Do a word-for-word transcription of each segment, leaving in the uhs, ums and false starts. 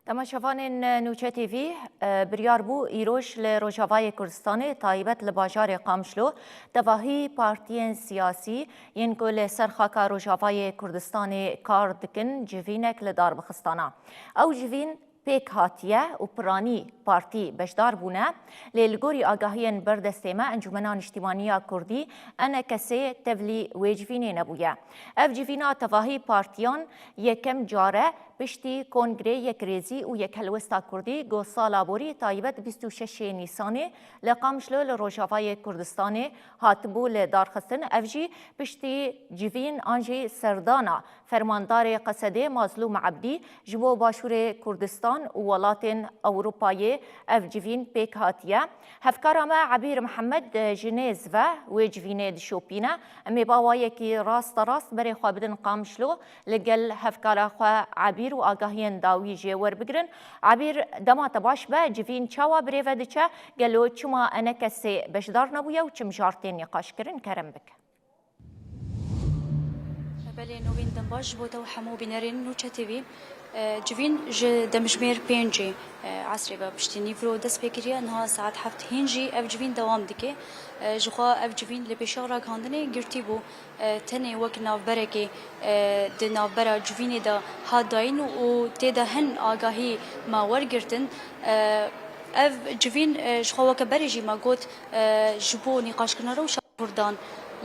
Temaşevanên Nûçe T V, e, biryar bû îroj li Rojavayê Kurdistanê, taybet li bajarê Qamişlo, tevahî partiyên siyasî yên ku li ser xaka Rojavayê Kurdistanê kar dikin, civînek li dar bixistana. Ew civîn pêk hatiye û piranî partî beşdar bûne, lê li gorî agahiyên berdestê me, Encûmena Niştîmaniya Kurdî, E N K S, tevlî wê civînê nebûye. Ev civîna tevahî partiyan yekem car e piştî Kongrê Yekrêzî û Yekhelwesta Kurdî ku sala borî taybet bîst û şeşê Nîsanê li Qamişlo li Rojavayê Kurdistanê hatibû li darxistin, ev jî piştî civîn an jî serdana Fermandarê Qesedê Mazlûm Ebdî ji bo Başûrê Kurdistan û welatên Ewropayê ev civîn pêk hatiye. Hevkara me Ebîr Mihemed ji nêz ve wê civînê dişopîne. Em ê bi awayekî rasterast berê xwe bidin Qamişlo, li gel hevkara xwe Ebîr û agahiyên dawî jê werbigirin. Ebîr, dema te baş be, civîn çawa birêve diçe? Gelo çima E N K S beşdar nebûye û çi mijar tên nîqaşkirin? Kerem bike. Belê, novîn dem baş ji bo te û hemû bînerên Nûçe T V. E, civîn ji demjimêr pêncê, e, esrê ve piştî nîvro dest pê kiriye. Niha saet heft hîn jî ev civîn dewam dike. E, ji xwe ev civîn li pêşiya ragihandinê girtî bû. E, tenê wek navberekê, e, di navbera civînê de hat dayîn û tê de hin agahî me wergirtin. E, ev civîn, e, ji xwe weke berê jî me got, e, ji bo nîqaşkirina rewşa Kurdan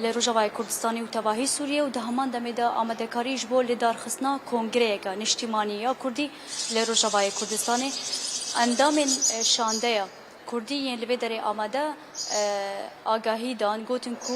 li Rojavayê Kurdistanê û tevahî Sûriyê û di heman demê de amadekarî ji bo lidarxistina kongreyeke niştîmanî ya Kurdî li Rojavayê Kurdistanê. Endamên, e, şandeya Kurdî yên li vê derê amade, e, agahî dan, gotin ku,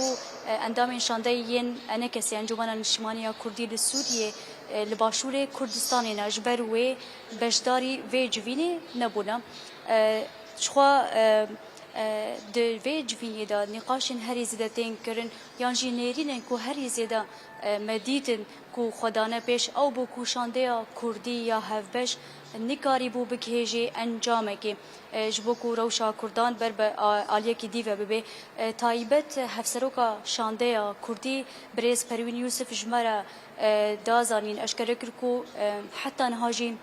e, endamên şandeyê yên E N K S, Encûmena Niştîmanî ya Kurdî li Sûriyê, e, li Başûrê Kurdistanê ne, ji ber wê beşdarî vê civînê nebûne. E, jixwe, e, e, di vê civînê de nîqaşên herî zêde tên kirin, yan jî nêrînên ku herî zêde, e, me dîtin ku xwe dane pêş, ew bû ku şandeya Kurdî ya hevbeş nikarîbû bigihêjê encamekê, e, ji bo ku rewşa Kurdan ber bi a-, aliyekî dî ve bibe. E, taybet hevseroka şandeya Kurdî, birêz Perwîn Yûsif ji me re, e, da zanîn, eşkere kir ku, e, heta niha jî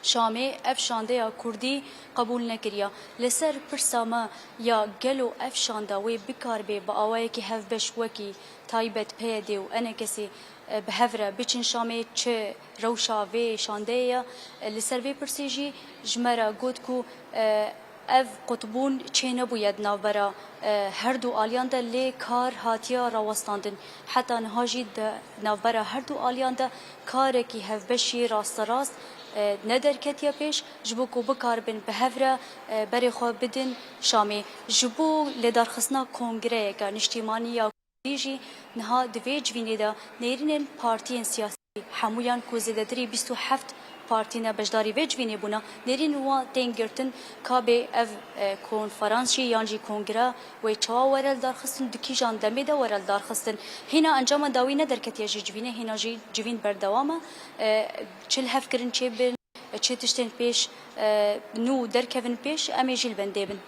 Şamê ev şandeya Kurdî qebûl nekiriya. Li ser pirsa me ya gelo ev şanda wê bikaribe bi awayekî hevbeş wekî taybet P Y D û E N K S, e, bi hev re biçin Şamê, çi rewşa vê şandeyê ye? E, li ser vê pirsê jî ji me re got ku, e, ev qutbûn çênebûye di navbera, e, her du aliyan de, lê kar hatiye rawestandin. Heta niha jî di navbera her du aliyan de karekî hevbeşî rasterast, e, nederketiye pêş, ji bo ku bikaribin bi hev re, e, berê xwe bidin Şamê. Ji bo lêdarxistina kongreyeke niştîmanî ya Kurdî jî niha di vê civînê de nêrînên partiyên siyasî, hemûyan ku zêdetirî bîst û heft partî ne, beşdarî vê civînê bûne. Nêrîn wan tên girtin, ka bê ev, e, konferans jî yan jî kongre wê çawa were li darxistin, di kîjan demê de were li darxistin. Hîna encama dawî nederketiye ji civînê, hîna jî civîn berdewam e. E, çi lihevkirin çêbin, çi tiştên pêş, e, nû derkevin pêş, em ê jî li bendê bin.